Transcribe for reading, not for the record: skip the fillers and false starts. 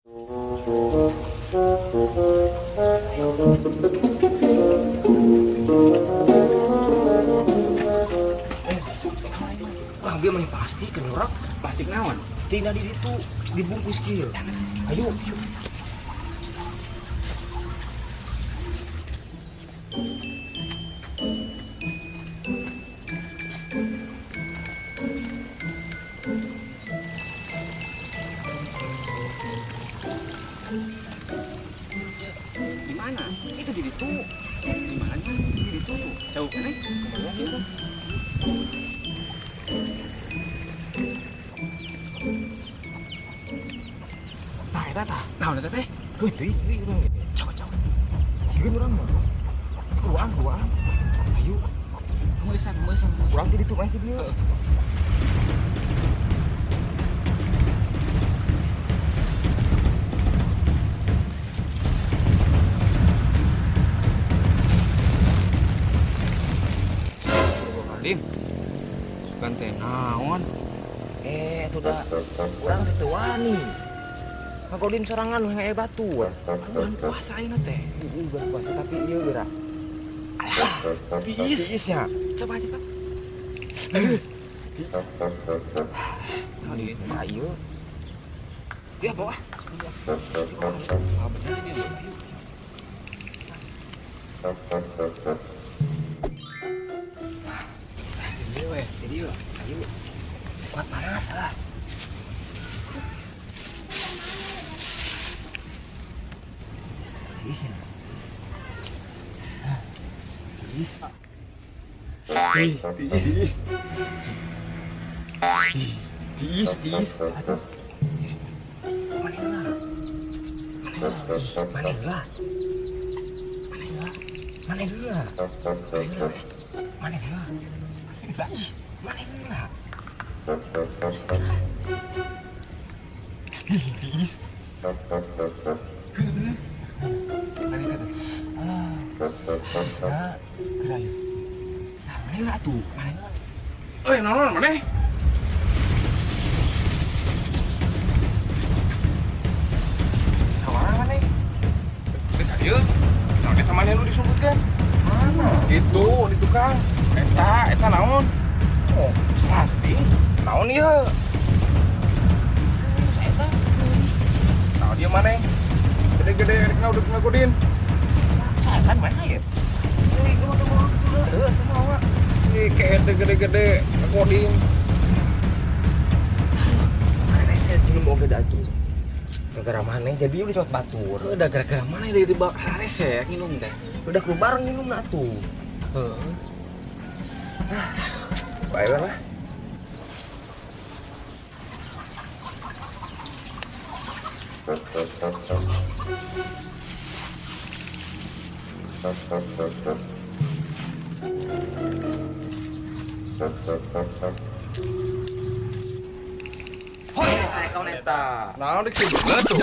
Wah, dia main plastik kan orang. Plastik naon? Tina di ditu dibungkus kieu. Ayo. Di mana? Itu di ditu. Di mana? Di ditu tuh. Jauh kan? Kemana gitu? Tah eta tah. Naon eta teh? Heuh teuing euy urang. Cok cok. Sieun urang mah. Keluar keluar. Ayo. Meusan meusan. Urang ti ditu mah ti dieu. Lim. Bukan teh naon. Itu dah. Urang teh teu wani. Ngagodin sorangan we aya batu. Bulan puasa ayeuna teh. Bulan puasa tapi ieu geura. Alah, tiis. Tiis ya. Coba coba. Naon ieu? Buka ieu. Ya bawa. Ah, bener ini. Ayo. Jadi we, jadi yuk, ayo. Kuat panas lah. Tiis ya. Tiis. Tiis. Tiis, tiis. Satu. Mana lah? Mana lah? Mana lah? Mana lah? Mana lah? Mana lah? Mana lah? Tiis. Alah, gerai. Nah, mana lah tuh? Mana lah? Eh, naon mana? Naon mana? Dekat ieu. Nah, eta mana lu disumputkeun? Mana? Itu di tukang. Eta, eta naon? Oh, pasti. Naon ieu? Terus eta. Naon ieu maneh? Gede-gede rek udah ngagodin. Setan mana ya? Euy, kumaha kumaha kitu leuh. Heuh, teu mawa. Ih, keet gede-gede ngagodin. Rese minum oge da atuh. Gara-gara maneh jadi udah cot batur. Udah gara-gara maneh dari dibawa rese nginum teh. Udah kudu bareng minum na atuh. Heeh. Bae lah. Hoi, eta eta. Naon dek sibuk tuh.